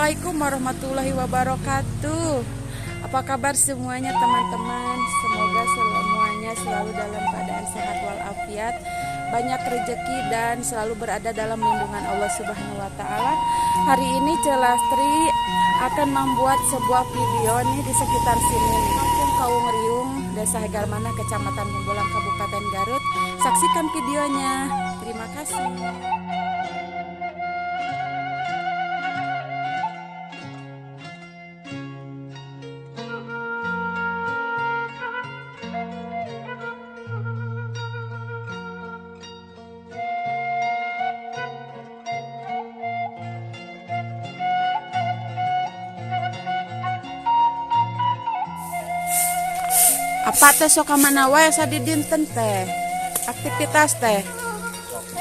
Assalamualaikum warahmatullahi wabarakatuh. Apa kabar semuanya teman-teman? Semoga semuanya selalu dalam keadaan sehat walafiat, banyak rezeki dan selalu berada dalam lindungan Allah Subhanahu wa taala. Hari ini Ceu Lastri akan membuat sebuah video nih di sekitar sini nih. Kampung Kaung Riung, Desa Hegarmanah, Kecamatan Bungbulang, Kabupaten Garut. Saksikan videonya. Terima kasih. Apa teh sok ka mana wae sadidinten teh? Aktivitas teh. Sok we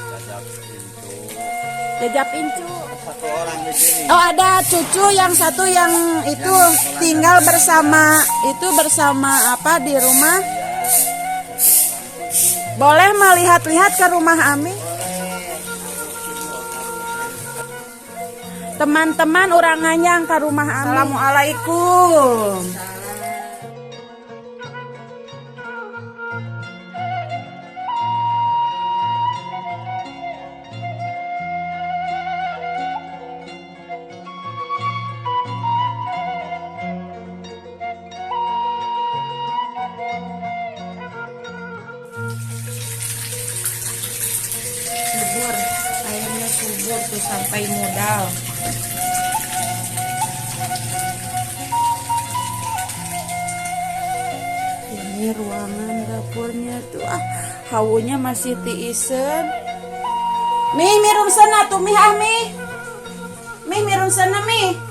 pekerjaan jajap pintu. Jajap incu. Satu orang di sini. Oh, ada cucu yang satu yang itu tinggal bersama itu bersama apa di rumah? Boleh melihat-lihat ke rumah Ami? Teman-teman urang nganyang ke rumah Ami. Assalamualaikum. Subur, airnya subur tuh sampai modal. Ini ruangan dapurnya tuh, ah, hawunya masih tiisen. Mi, mirum sana tuh mi, ah mi. Mi mirum sana mi.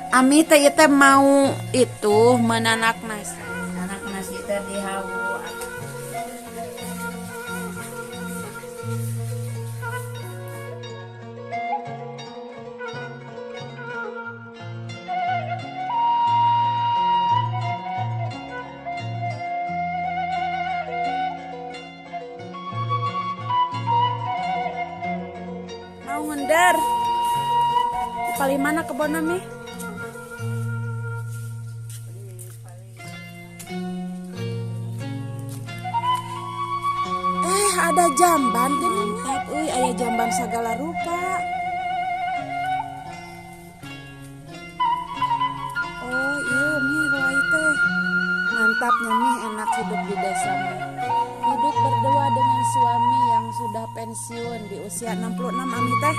Ami teh ieu teh mau itu menanak nasi. Anak nasi teh di hawu. Mau ngender. Paling mana kebonna mi? Ada jamban gini. Mantap euy, aya jamban segala rupa. Oh, iya mi roy teh. Mantapnya mi, enak hidup di desa mah. Hidup berdua dengan suami yang sudah pensiun di usia 66 Ami teh.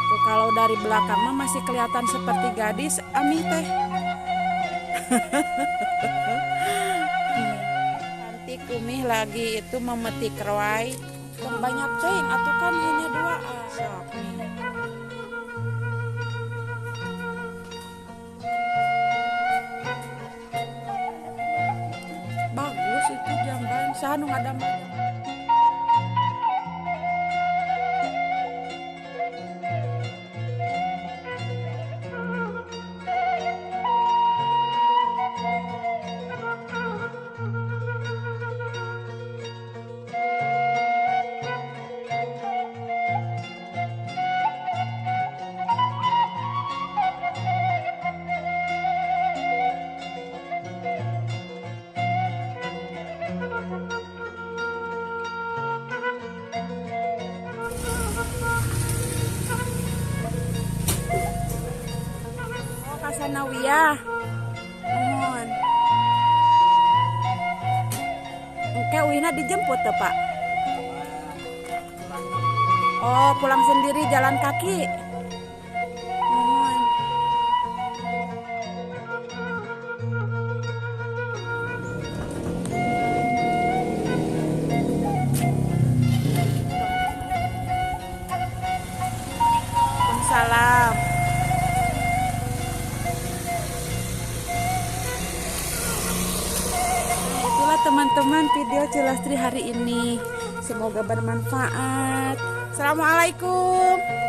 Tuh kalau dari belakang mah masih kelihatan seperti gadis Ami teh. Umi lagi itu memetik roai. Tong banyak teuing atuh kan hanya dua. Sok. Bagus itu jamban. Saha nu ngadamel? Kasanawiyah. Mohon. Engke uihna dijemput tuh, Pak? Oh, pulang sendiri jalan kaki. Mohon. Waalaikumsalam. Itulah teman-teman video Ceu Lastri hari ini. Semoga bermanfaat. Assalamualaikum.